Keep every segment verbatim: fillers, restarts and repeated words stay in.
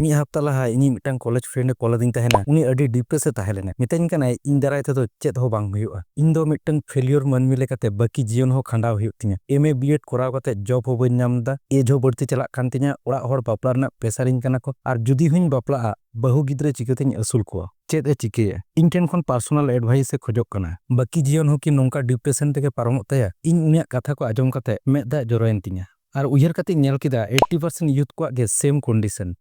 ᱢᱤᱫ ᱦᱟᱯᱛᱟ ᱞᱟᱦᱟ ᱤᱧᱤᱡ ᱢᱤᱫᱴᱟᱝ ᱠᱚᱞᱮᱡᱽ ᱯᱷᱨᱮᱱᱰ ᱮ ᱠᱚᱞ ᱟᱹᱫᱤᱧ ᱛᱟᱦᱮᱱᱟ᱾ ᱩᱱᱤ ᱟᱹᱰᱤ ᱰᱤᱯᱨᱮᱥ ᱮ ᱛᱟᱦᱮᱸ ᱞᱮᱱᱟ᱾ ᱢᱤᱛᱟᱹᱧ ᱠᱟᱱᱟᱭ, "ᱤᱧ ᱫᱟᱨᱟᱭ ᱛᱮᱫᱚ ᱪᱮᱫ ᱦᱚᱸ ᱵᱟᱝ ᱦᱩᱭᱩᱜᱼᱟ, ᱤᱧ ᱫᱚ ᱢᱤᱫᱴᱟᱝ ᱯᱷᱮᱞᱤᱭᱚᱨ ᱢᱟᱹᱱᱢᱤ ᱞᱮᱠᱟᱛᱮ ᱵᱟᱹᱠᱤ ᱡᱤᱭᱚᱱ ᱦᱚᱸ ᱠᱷᱟᱸᱰᱟᱣ ᱦᱩᱭᱩᱜ ᱛᱤᱧᱟ, ᱮᱢ ᱮ ᱵᱤ ᱮᱰ ᱠᱚᱨᱟᱣ ᱠᱟᱛᱮ ᱡᱚᱵ ᱦᱚᱸ ᱵᱟᱹᱧ ᱧᱟᱢ ᱮᱫᱟ, ᱮᱡᱽ ᱦᱚᱸ ᱵᱟᱹᱲᱛᱤ ᱪᱟᱞᱟᱜ ᱠᱟᱱ ᱛᱤᱧᱟ, ᱚᱲᱟᱜ ᱦᱚᱲ ᱵᱟᱯᱞᱟ ᱨᱮᱱᱟᱜ ᱯᱨᱮᱥᱟᱨᱤᱧ ᱠᱟᱱᱟ ᱠᱚ, ᱟᱨ ᱡᱩᱫᱤ ᱦᱚᱸᱧ ᱵᱟᱯᱞᱟᱜᱼᱟ, ᱵᱟᱹᱦᱩ ᱜᱤᱫᱽᱨᱟᱹ ᱪᱤᱠᱟᱹᱛᱤᱧ ᱟᱹᱥᱩᱞ ᱠᱚᱣᱟ?" ᱪᱮᱫ ᱮ ᱪᱤᱠᱟᱹᱭᱟ? ᱤᱧ ᱴᱷᱮᱱ ᱠᱷᱚᱱ ᱯᱟᱨᱥᱚᱱᱟᱞ ᱮᱰᱵᱷᱟᱭᱤᱥ ᱮ ᱠᱷᱚᱡᱚᱜ ᱠᱟᱱᱟ᱾ ᱵᱟᱹᱠᱤ ᱡᱤᱭᱚᱱ ᱦᱚᱸ ᱠᱤ ᱱᱚᱝᱠᱟ ᱰᱤᱯᱨᱮᱥᱚᱱ ᱛᱮᱜᱮ ᱯᱟᱨᱚᱢᱚᱜ ᱛᱟᱭᱟ? ᱤᱧ ᱩᱱᱤᱭᱟᱜ ᱠᱟᱛᱷᱟ ᱠᱚ ᱟᱸᱡᱚᱢ ᱠᱟᱛᱮ ᱢᱮᱫ ᱫᱟᱜ ᱡᱚᱨᱚᱭᱮᱱ ᱛᱤᱧᱟ᱾ ᱟᱨ ᱩᱭᱦᱟᱹᱨ ᱠᱟᱛᱮᱧ ᱧᱮᱞ ᱠᱮᱫᱟ, ᱮᱭᱤᱴᱴᱤ ᱯᱟᱨᱥᱮᱱᱴ ᱭᱩᱛᱷ ᱠᱚᱣᱟᱜ ᱜᱮ ᱥᱮᱢ ᱠᱚᱱᱰᱤᱥᱚᱱ᱾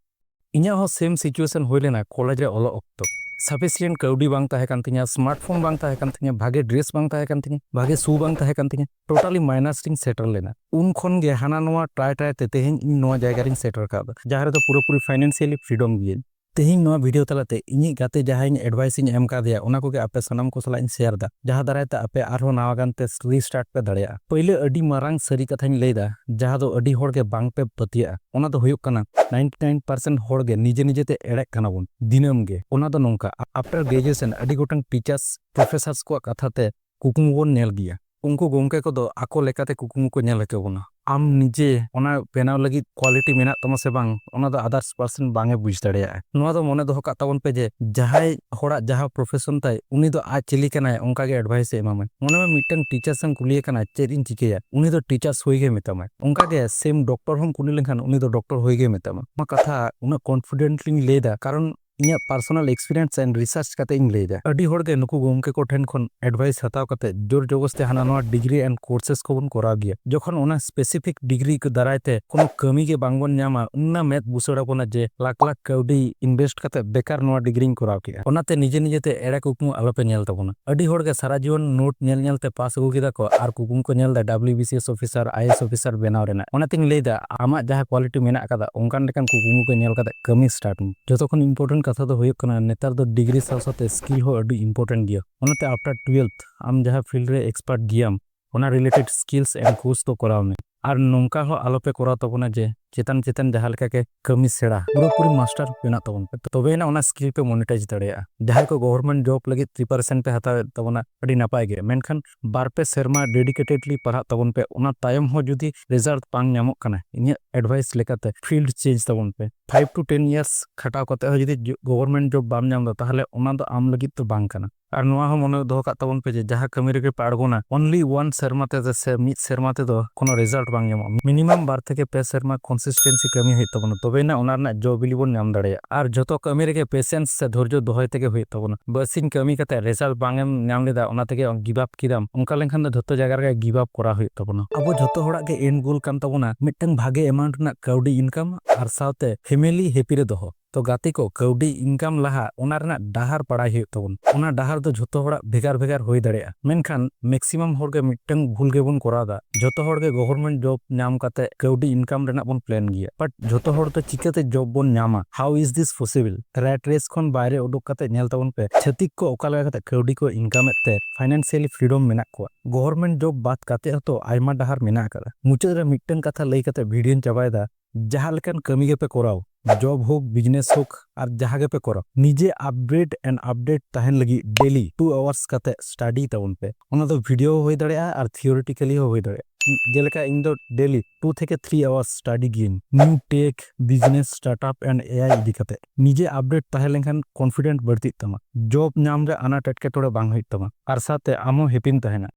ᱤᱧᱟᱹᱜ ᱦᱚᱸ ᱥᱮᱢ ᱥᱤᱪᱩᱭᱮᱥᱚᱱ ᱦᱩᱭ ᱞᱮᱱᱟ ᱠᱚᱞᱮᱡᱽ ᱨᱮ ᱚᱞᱚᱜ ᱚᱠᱛᱚ᱾ ᱥᱟᱯᱷᱤᱥᱤᱭᱮᱱᱴ ᱠᱟᱹᱣᱰᱤ ᱵᱟᱝ ᱛᱟᱦᱮᱸ ᱠᱟᱱ ᱛᱤᱧᱟ, ᱥᱢᱟᱨᱴᱯᱷᱳᱱ ᱵᱟᱝ ᱛᱟᱦᱮᱸ ᱠᱟᱱ ᱛᱤᱧᱟ, ᱵᱷᱟᱜᱮ ᱰᱨᱮᱥ ᱵᱟᱝ ᱛᱟᱦᱮᱸ ᱠᱟᱱ ᱛᱤᱧᱟ, ᱵᱷᱟᱜᱮ ᱥᱩ ᱵᱟᱝ ᱛᱟᱦᱮᱸ ᱠᱟᱱ ᱛᱤᱧᱟ, ᱴᱳᱴᱟᱞᱤ ᱢᱟᱭᱱᱟᱥ ᱨᱤᱧ ᱥᱮᱴᱮᱨ ᱞᱮᱱᱟ᱾ ᱩᱱ ᱠᱷᱚᱱ ᱜᱮ ᱦᱟᱱᱟ ᱱᱚᱣᱟ ᱴᱨᱟᱭ ᱴᱨᱟᱭ ᱛᱮ ᱛᱮᱦᱮᱧ ᱤᱧ ᱱᱚᱣᱟ ᱡᱟᱭᱜᱟ ᱨᱤᱧ ᱥᱮᱴᱮᱨ ᱠᱟᱣᱫᱟ, ᱡᱟᱦᱟᱸ ᱨᱮᱫᱚ ᱯᱩᱨᱟᱹᱯᱩᱨᱤ ᱯᱷᱟᱭᱱᱟᱱᱥᱤᱭᱟᱞᱤ ᱯᱷᱨᱤᱰᱚᱢ ᱜᱤᱭᱟᱹᱧ᱾ ᱛᱮᱦᱮᱧ ᱱᱚᱣᱟ ᱵᱷᱤᱰᱤᱭᱳ ᱛᱟᱞᱟᱛᱮ ᱤᱧᱤᱡ ᱜᱟᱛᱮ ᱡᱟᱦᱟᱸᱭ ᱤᱧ ᱮᱰᱵᱷᱟᱭᱤᱥ ᱤᱧ ᱮᱢ ᱠᱟᱫᱮᱭᱟ, ᱚᱱᱟ ᱠᱚᱜᱮ ᱟᱯᱮ ᱥᱟᱱᱟᱢ ᱠᱚ ᱥᱟᱞᱟᱜ ᱤᱧ ᱥᱮᱭᱟᱨ ᱫᱟ, ᱡᱟᱦᱟᱸ ᱫᱟᱨᱟᱭ ᱛᱮ ᱟᱯᱮ ᱟᱨᱦᱚᱸ ᱱᱟᱣᱟ ᱜᱟᱱ ᱛᱮ ᱨᱤᱥᱴᱟᱨᱴ ᱯᱮ ᱫᱟᱲᱮᱭᱟᱜᱼᱟ᱾ ᱯᱟᱹᱭᱞᱟᱹ ᱟᱹᱰᱤ ᱢᱟᱨᱟᱝ ᱥᱟᱹᱨᱤ ᱠᱟᱛᱷᱟᱧ ᱞᱟᱹᱭ ᱫᱟ, ᱡᱟᱦᱟᱸ ᱫᱚ ᱟᱹᱰᱤ ᱦᱚᱲ ᱜᱮ ᱵᱟᱝ ᱯᱮ ᱯᱟᱹᱛᱭᱟᱹᱜᱼᱟ, ᱚᱱᱟ ᱫᱚ ᱦᱩᱭᱩᱜ ᱠᱟᱱᱟ, ᱱᱟᱭᱤᱱᱴᱤ ᱱᱟᱭᱤᱱ ᱯᱟᱨᱥᱮᱱᱴ ᱦᱚᱲ ᱜᱮ ᱱᱤᱡᱮ ᱱᱤᱡᱮ ᱛᱮ ᱮᱲᱮᱜ ᱠᱟᱱᱟ ᱵᱚᱱ ᱫᱤᱱᱟᱹᱢ ᱜᱮ᱾ ᱚᱱᱟ ᱫᱚ ᱱᱚᱝᱠᱟ, ᱟᱯᱴᱟᱨ ᱜᱨᱮᱡᱩᱭᱮᱥᱚᱱ ᱟᱹᱰᱤ ᱜᱚᱴᱟᱝ ᱴᱤᱪᱟᱨᱥ, ᱯᱨᱚᱯᱷᱮᱥᱟᱨᱥ ᱠᱚᱣᱟᱜ ᱠᱟᱛᱷᱟ ᱛᱮ ᱠᱩᱠᱢᱩ ᱵᱚᱱ ᱧᱮᱞ ᱜᱮᱭᱟ᱾ ᱩᱱᱠᱩ ᱜᱚᱢᱠᱮ ᱠᱚᱫᱚ ᱟᱠᱚ ᱞᱮᱠᱟᱛᱮ ᱠᱩᱠᱢᱩ ᱠᱚ ᱧᱮᱞ ᱦᱚᱪᱚ ᱵᱚᱱᱟ᱾ ᱟᱢ ᱱᱤᱡᱮ ᱚᱱᱟ ᱵᱮᱱᱟᱣ ᱞᱟᱹᱜᱤᱫ ᱠᱣᱟᱞᱤᱴᱤ ᱢᱮᱱᱟᱜ ᱛᱟᱢᱟ ᱥᱮ ᱵᱟᱝ, ᱚᱱᱟ ᱫᱚ ᱟᱫᱟᱨᱥ ᱯᱟᱨᱥᱚᱱ ᱵᱟᱝ ᱮ ᱵᱩᱡᱽ ᱫᱟᱲᱮᱭᱟᱜᱼᱟ᱾ ᱱᱚᱣᱟ ᱫᱚ ᱢᱚᱱᱮ ᱫᱚᱦᱚ ᱠᱟᱜ ᱛᱟᱵᱚᱱ ᱯᱮ ᱡᱮ ᱡᱟᱦᱟᱸᱭ ᱦᱚᱲᱟᱜ ᱡᱟᱦᱟᱸ ᱯᱨᱚᱯᱷᱮᱥᱚᱱ ᱛᱟᱭ, ᱩᱱᱤ ᱫᱚ ᱟᱡ ᱪᱤᱞᱤ ᱠᱟᱱᱟᱭ, ᱚᱱᱠᱟ ᱜᱮ ᱮᱰᱵᱷᱟᱭᱤᱥ ᱮ ᱮᱢᱟᱢᱟᱭ᱾ ᱢᱚᱱᱮ ᱢᱮ ᱢᱤᱫᱴᱟᱝ ᱴᱤᱪᱟᱨᱥ ᱮᱢ ᱠᱩᱞᱤᱭᱮ ᱠᱟᱱᱟ, "ᱪᱮᱫ ᱤᱧ ᱪᱤᱠᱟᱹᱭᱟ?" ᱩᱱᱤ ᱫᱚ ᱴᱤᱪᱟᱨᱥ ᱦᱩᱭ ᱜᱮ ᱢᱮᱛᱟᱢᱟᱭ᱾ ᱚᱱᱠᱟ ᱜᱮ ᱥᱮᱢ ᱰᱚᱠᱴᱚᱨ ᱦᱚᱸᱢ ᱠᱩᱞᱤ ᱞᱮᱱᱠᱷᱟᱱ ᱩᱱᱤ ᱫᱚ ᱰᱚᱠᱴᱚᱨ ᱦᱩᱭ ᱜᱮ ᱢᱮᱛᱟᱢᱟ᱾ ᱱᱚᱣᱟ ᱠᱟᱛᱷᱟ ᱩᱱᱟᱹᱜ ᱠᱚᱱᱯᱷᱤᱰᱮᱱᱴᱞᱤᱧ ᱞᱟᱹᱭ ᱮᱫᱟ, ᱠᱟᱨᱚᱱ ᱤᱧᱟᱹᱜ ᱯᱟᱨᱥᱚᱱᱟᱞ ᱮᱠᱥᱯᱤᱨᱤᱭᱮᱱᱥ ᱮᱱᱰ ᱨᱤᱥᱟᱨᱪ ᱠᱟᱛᱮ ᱤᱧ ᱞᱟᱹᱭ ᱮᱫᱟ᱾ ᱟᱹᱰᱤ ᱦᱚᱲ ᱜᱮ ᱱᱩᱠᱩ ᱜᱚᱢᱠᱮ ᱠᱚ ᱴᱷᱮᱱ ᱠᱷᱚᱱ ᱮᱰᱵᱷᱟᱭᱤᱥ ᱦᱟᱛᱟᱣ ᱠᱟᱛᱮ ᱡᱳᱨ ᱡᱚᱵᱚᱥᱛᱤ ᱦᱟᱱᱟ ᱱᱚᱣᱟ ᱰᱤᱜᱽᱨᱤ ᱮᱱᱰ ᱠᱳᱨᱥᱮᱥ ᱠᱚᱵᱚᱱ ᱠᱚᱨᱟᱣ ᱜᱮᱭᱟ᱾ ᱡᱚᱠᱷᱚᱱ ᱚᱱᱟ ᱥᱯᱮᱥᱤᱯᱷᱤᱠ ᱰᱤᱜᱽᱨᱤ ᱠᱚ ᱫᱟᱨᱟᱭ ᱛᱮ ᱠᱳᱱᱳ ᱠᱟᱹᱢᱤ ᱜᱮ ᱵᱟᱝ ᱵᱚᱱ ᱧᱟᱢᱟ, ᱩᱱᱟ ᱢᱮᱫ ᱵᱩᱥᱟᱹᱲ ᱟᱵᱚᱱᱟ ᱡᱮ ᱞᱟᱠᱷ ᱞᱟᱠᱷ ᱠᱟᱹᱣᱰᱤ ᱤᱱᱵᱷᱮᱥᱴ ᱠᱟᱛᱮ ᱵᱮᱠᱟᱨ ᱱᱚᱣᱟ ᱰᱤᱜᱽᱨᱤᱧ ᱠᱚᱨᱟᱣ ᱠᱮᱜᱼᱟ᱾ ᱚᱱᱟᱛᱮ ᱱᱤᱡᱮ ᱱᱤᱡᱮ ᱛᱮ ᱮᱲᱮ ᱠᱩᱠᱢᱩ ᱟᱞᱚᱯᱮ ᱧᱮᱞ ᱛᱟᱵᱚᱱᱟ᱾ ᱟᱹᱰᱤ ᱦᱚᱲ ᱜᱮ ᱥᱟᱨᱟ ᱡᱤᱭᱚᱱ ᱱᱳᱴ ᱧᱮᱞ ᱧᱮᱞ ᱛᱮ ᱯᱟᱥ ᱟᱹᱜᱩ ᱠᱮᱫᱟ ᱠᱚ ᱟᱨ ᱠᱩᱠᱢᱩ ᱠᱚ ᱧᱮᱞ ᱮᱫᱟ W B C S officer, ᱟᱭ ᱮ ᱮᱥ ᱚᱯᱷᱤᱥᱟᱨ ᱵᱮᱱᱟᱣ ᱨᱮᱱᱟᱜ᱾ ᱚᱱᱟᱛᱤᱧ ᱞᱟᱹᱭ ᱮᱫᱟ, ᱟᱢᱟᱜ ᱡᱟᱦᱟᱸ ᱠᱣᱟᱞᱤᱴᱤ ᱢᱮᱱᱟᱜ ᱟᱠᱟᱫᱟ, ᱚᱱᱠᱟᱱ ᱞᱮᱠᱟᱱ ᱠᱩᱠᱢᱩ ᱠᱚ ᱧᱮᱞ ᱠᱟᱛᱮ ᱠᱟᱹᱢᱤ ᱥᱴᱟᱨᱴ ᱢᱮ᱾ ᱡᱚᱛᱚ ᱠᱷᱚᱱ ᱤᱢᱯᱚᱨᱴᱮᱱᱴ ᱠᱟᱛᱷᱟ ᱫᱚ ᱦᱩᱭᱩᱜ ᱠᱟᱱᱟ, ᱱᱮᱛᱟᱨ ᱫᱚ ᱰᱤᱜᱽᱨᱤ ᱥᱟᱶ ᱥᱟᱶᱛᱮ ᱥᱠᱤᱞ ᱦᱚᱸ ᱟᱹᱰᱤ ᱤᱢᱯᱚᱨᱴᱮᱱᱴ ᱜᱮᱭᱟ᱾ ᱚᱱᱟᱛᱮ ᱟᱯᱴᱟᱨ ᱴᱩᱭᱮᱞᱵᱷ ᱟᱢ ᱡᱟᱦᱟᱸ ᱯᱷᱤᱞᱰ ᱨᱮ ᱮᱠᱥᱯᱟᱨᱴ ᱜᱮᱭᱟᱢ, ᱚᱱᱟ ᱨᱤᱞᱮᱴᱮᱰ ᱥᱠᱤᱞᱥ ᱮᱱᱰ ᱠᱳᱨᱥ ᱫᱚ ᱠᱚᱨᱟᱣ ᱢᱮ᱾ ᱟᱨ ᱱᱚᱝᱠᱟ ᱦᱚᱸ ᱟᱞᱚᱯᱮ ᱠᱚᱨᱟᱣ ᱛᱟᱵᱚᱱᱟ ᱡᱮ ᱪᱮᱛᱟᱱ ᱪᱮᱛᱟᱱ ᱡᱟᱦᱟᱸ ᱞᱮᱠᱟ ᱜᱮ ᱠᱟᱹᱢᱤ ᱥᱮᱬᱟ, ᱯᱩᱨᱟᱹᱯᱩᱨᱤ ᱢᱟᱥᱴᱟᱨ ᱵᱮᱱᱟᱜ ᱛᱟᱵᱚᱱ ᱯᱮ, ᱛᱚᱵᱮᱭᱮᱱᱟ ᱚᱱᱟ ᱥᱠᱤᱞ ᱯᱮ ᱢᱚᱱᱤᱴᱟᱭᱤᱡᱽ ᱫᱟᱲᱮᱭᱟᱜᱼᱟ᱾ ᱡᱟᱦᱟᱸᱭ ᱠᱚ ᱜᱚᱵᱷᱚᱨᱱᱢᱮᱱᱴ ᱡᱚᱵ ᱞᱟᱹᱜᱤᱫ ᱯᱨᱤᱯᱟᱨᱮᱥᱚᱱ ᱯᱮ ᱦᱟᱛᱟᱣᱮᱫ ᱛᱟᱵᱚᱱᱟ, ᱟᱹᱰᱤ ᱱᱟᱯᱟᱭ ᱜᱮ, ᱢᱮᱱᱠᱷᱟᱱ ᱵᱟᱨ ᱯᱮ ᱥᱮᱨᱢᱟ ᱰᱮᱰᱤᱠᱮᱴᱮᱰᱞᱤ ᱯᱟᱲᱦᱟᱜ ᱛᱟᱵᱚᱱ ᱯᱮ, ᱚᱱᱟ ᱛᱟᱭᱚᱢ ᱦᱚᱸ ᱡᱩᱫᱤ ᱨᱮᱡᱟᱞᱴ ᱵᱟᱝ ᱧᱟᱢᱚᱜ ᱠᱟᱱᱟ, ᱤᱧᱟᱹᱜ ᱮᱰᱵᱷᱟᱭᱤᱥ ᱞᱮᱠᱟᱛᱮ ᱯᱷᱤᱞᱰ ᱪᱮᱧᱡᱽ ᱛᱟᱵᱚᱱ ᱯᱮ᱾ ᱯᱷᱟᱭᱤᱵᱷ ᱴᱩ ᱴᱮᱱ ᱤᱭᱟᱨᱥ ᱠᱷᱟᱴᱟᱣ ᱠᱟᱛᱮ ᱦᱚᱸ ᱡᱩᱫᱤ ᱜᱚᱵᱷᱚᱨᱱᱢᱮᱱᱴ ᱡᱚᱵ ᱵᱟᱢ ᱧᱟᱢ ᱮᱫᱟ, ᱛᱟᱦᱚᱞᱮ ᱚᱱᱟ ᱫᱚ ᱟᱢ ᱞᱟᱹᱜᱤᱫ ᱫᱚ ᱵᱟᱝ ᱠᱟᱱᱟ᱾ ᱟᱨ ᱱᱚᱣᱟ ᱦᱚᱸ ᱢᱚᱱᱮ ᱫᱚᱦᱚ ᱠᱟᱜ ᱛᱟᱵᱚᱱ ᱯᱮ ᱡᱮ ᱡᱟᱦᱟᱸ ᱠᱟᱹᱢᱤ ᱨᱮᱜᱮ ᱯᱮ ᱟᱬᱜᱚᱱᱟ, ᱚᱱᱞᱤ ᱚᱣᱟᱱ ᱥᱮᱨᱢᱟ ᱛᱮ ᱥᱮ ᱢᱤᱫ ᱥᱮᱨᱢᱟ ᱛᱮᱫᱚ ᱠᱳᱱᱳ ᱨᱮᱡᱟᱞᱴ ᱵᱟᱝ ᱧᱟᱢᱚᱜᱼᱟ᱾ ᱢᱤᱱᱤᱢᱟᱢ ᱵᱟᱨ ᱛᱷᱮᱠᱮ ᱯᱮ ᱥᱮᱨᱢᱟ ᱠᱚᱱᱥᱤᱥᱴᱮᱱᱥᱤ ᱠᱟᱹᱢᱤ ᱦᱩᱭᱩᱜ ᱛᱟᱵᱚᱱᱟ, ᱛᱚᱵᱮᱭᱮᱱᱟ ᱚᱱᱟ ᱨᱮᱱᱟᱜ ᱡᱚ ᱵᱤᱞᱤ ᱵᱚᱱ ᱧᱟᱢ ᱫᱟᱲᱮᱭᱟᱜᱼᱟ᱾ ᱟᱨ ᱡᱷᱚᱛᱚ ᱠᱟᱹᱢᱤ ᱨᱮᱜᱮ ᱯᱮᱥᱮᱱᱥ ᱥᱮ ᱫᱷᱳᱨᱡᱚ ᱫᱚᱦᱚᱭ ᱛᱮᱜᱮ ᱦᱩᱭᱩᱜ ᱛᱟᱵᱚᱱᱟ᱾ ᱵᱟᱨᱥᱤᱧ ᱠᱟᱹᱢᱤ ᱠᱟᱛᱮ ᱨᱮᱡᱟᱞᱴ ᱵᱟᱝ ᱮᱢ ᱧᱟᱢ ᱞᱮᱫᱟ, ᱚᱱᱟ ᱛᱮᱜᱮ ᱜᱤᱵᱷ ᱟᱯ ᱠᱮᱫᱟᱢ, ᱚᱱᱠᱟ ᱞᱮᱱᱠᱷᱟᱱ ᱫᱚ ᱡᱷᱚᱛᱚ ᱡᱟᱭᱜᱟ ᱨᱮᱜᱮ ᱜᱤᱵᱷ ᱟᱯ ᱠᱚᱨᱟᱣ ᱦᱩᱭᱩᱜ ᱛᱟᱵᱚᱱᱟ᱾ ᱟᱵᱚ ᱡᱷᱚᱛᱚ ᱦᱚᱲᱟᱜ ᱜᱮ ᱮᱱᱰ ᱜᱳᱞ ᱠᱟᱱ ᱛᱟᱵᱚᱱᱟ ᱢᱤᱫᱴᱟᱝ ᱵᱷᱟᱜᱮ ᱮᱢᱟᱣᱩᱱᱴ ᱨᱮᱱᱟᱜ ᱠᱟᱹᱣᱰᱤ ᱤᱱᱠᱟᱢ ᱟᱨ ᱥᱟᱶᱛᱮ ᱯᱷᱮᱢᱮᱞᱤ ᱦᱮᱯᱤ ᱨᱮ ᱫᱚᱦᱚ᱾ ᱛᱚ ᱜᱟᱛᱮ ᱠᱚ, ᱠᱟᱹᱣᱰᱤ ᱤᱱᱠᱟᱢ ᱞᱟᱦᱟ ᱚᱱᱟ ᱨᱮᱱᱟᱜ ᱰᱟᱦᱟᱨ ᱵᱟᱲᱟᱭ ᱦᱩᱭᱩᱜ ᱛᱟᱵᱚᱱᱟ᱾ ᱚᱱᱟ ᱰᱟᱦᱟᱨ ᱫᱚ ᱡᱷᱚᱛᱚ ᱦᱚᱲᱟᱜ ᱵᱷᱮᱜᱟᱨ ᱵᱷᱮᱜᱟᱨ ᱦᱩᱭ ᱫᱟᱲᱮᱭᱟᱜᱼᱟ, ᱢᱮᱱᱠᱷᱟᱱ ᱢᱮᱠᱥᱤᱢᱟᱢ ᱦᱚᱲ ᱜᱮ ᱢᱤᱫᱴᱟᱝ ᱵᱷᱩᱞ ᱜᱮᱵᱚᱱ ᱠᱚᱨᱟᱣ ᱮᱫᱟ᱾ ᱡᱷᱚᱛᱚ ᱦᱚᱲ ᱜᱮ ᱜᱚᱵᱷᱚᱨᱱᱢᱮᱱᱴ ᱡᱚᱵ ᱧᱟᱢ ᱠᱟᱛᱮ ᱠᱟᱹᱣᱰᱤ ᱤᱱᱠᱟᱢ ᱨᱮᱱᱟᱜ ᱵᱚᱱ ᱯᱞᱮᱱ ᱜᱮᱭᱟ, ᱵᱟᱴ ᱡᱷᱚᱛᱚ ᱦᱚᱲ ᱫᱚ ᱪᱤᱠᱟᱹᱛᱮ ᱡᱚᱵ ᱵᱚᱱ ᱧᱟᱢᱟ? How is this possible? Rate race ᱠᱷᱚᱱ ᱵᱟᱭᱨᱮ ᱩᱰᱩᱠ ᱠᱟᱛᱮ ᱧᱮᱞ ᱛᱟᱵᱚᱱ ᱯᱮ, ᱪᱷᱟᱹᱛᱤᱠ ᱠᱚ ᱚᱠᱟ ᱞᱮᱠᱟ ᱠᱟᱛᱮ ᱠᱟᱹᱣᱰᱤ ᱠᱚ ᱤᱱᱠᱟᱢ ᱮᱫ ᱛᱮ ᱯᱷᱟᱭᱱᱟᱱᱥᱤᱭᱟᱞᱤ ᱯᱷᱨᱤᱰᱚᱢ ᱢᱮᱱᱟᱜ ᱠᱚᱣᱟ᱾ ᱜᱚᱵᱷᱚᱨᱱᱢᱮᱱᱴ ᱡᱚᱵ ᱵᱟᱫ ᱠᱟᱛᱮ ᱦᱚᱸᱛᱚ ᱟᱭᱢᱟ ᱰᱟᱦᱟᱨ ᱢᱮᱱᱟᱜ ᱟᱠᱟᱫᱟ᱾ ᱢᱩᱪᱟᱹᱫ ᱨᱮ ᱢᱤᱫᱴᱟᱝ ᱠᱟᱛᱷᱟ ᱞᱟᱹᱭ ᱠᱟᱛᱮ ᱵᱷᱤᱰᱤᱭᱳᱧ ᱪᱟᱵᱟᱭᱮᱫᱟ, ᱡᱟᱦᱟᱸ ᱞᱮᱠᱟᱱ ᱠᱟᱹᱢᱤ ᱜᱮᱯᱮ ᱠᱚᱨᱟᱣ, ᱡᱚᱵ ᱦᱳᱠ, ᱵᱤᱡᱽᱱᱮᱥ ᱦᱳᱠ, ᱟᱨ ᱡᱟᱦᱟᱸ ᱜᱮᱯᱮ ᱠᱚᱨᱟᱣ, ᱱᱤᱡᱮ ᱟᱯᱰᱮᱴ ᱮᱱᱰ ᱟᱯᱰᱮᱴ ᱛᱟᱦᱮᱱ ᱞᱟᱹᱜᱤᱫ ᱰᱮᱞᱤ ᱴᱩ ᱟᱣᱟᱨᱥ ᱠᱟᱛᱮ ᱥᱴᱟᱰᱤ ᱛᱟᱵᱚᱱ ᱯᱮ᱾ ᱚᱱᱟ ᱫᱚ ᱵᱷᱤᱰᱤᱭᱳ ᱦᱚᱸ ᱦᱩᱭ ᱫᱟᱲᱮᱭᱟᱜᱼᱟ ᱟᱨ ᱛᱷᱤᱭᱳᱨᱤᱴᱤᱠᱟᱞᱤ ᱦᱚᱸ ᱦᱩᱭ ᱫᱟᱲᱮᱭᱟᱜᱼᱟ᱾ ᱡᱮᱞᱮᱠᱟ ᱤᱧ ᱫᱚ ᱰᱮᱞᱤ ᱴᱩ ᱛᱷᱮᱠᱮ ᱛᱷᱨᱤ ᱟᱣᱟᱨᱥ ᱥᱴᱟᱰᱤ ᱜᱤᱭᱟᱹᱧ, new tech, business, startup and A I ᱤᱫᱤ ᱠᱟᱛᱮ᱾ ᱱᱤᱡᱮ ᱟᱯᱰᱮᱴ ᱛᱟᱦᱮᱸ ᱞᱮᱱᱠᱷᱟᱱ ᱠᱚᱱᱯᱷᱤᱰᱮᱱᱴ ᱵᱟᱹᱲᱛᱤᱜ ᱛᱟᱢᱟ, ᱡᱚᱵ ᱧᱟᱢ ᱨᱮ ᱟᱱᱟᱴ ᱮᱴᱠᱮᱴᱚᱬᱮ ᱵᱟᱝ ᱦᱩᱭᱩᱜ ᱛᱟᱢᱟ, ᱟᱨ ᱥᱟᱶᱛᱮ ᱟᱢ ᱦᱚᱸ ᱦᱮᱯᱤᱢ ᱛᱟᱦᱮᱱᱟ᱾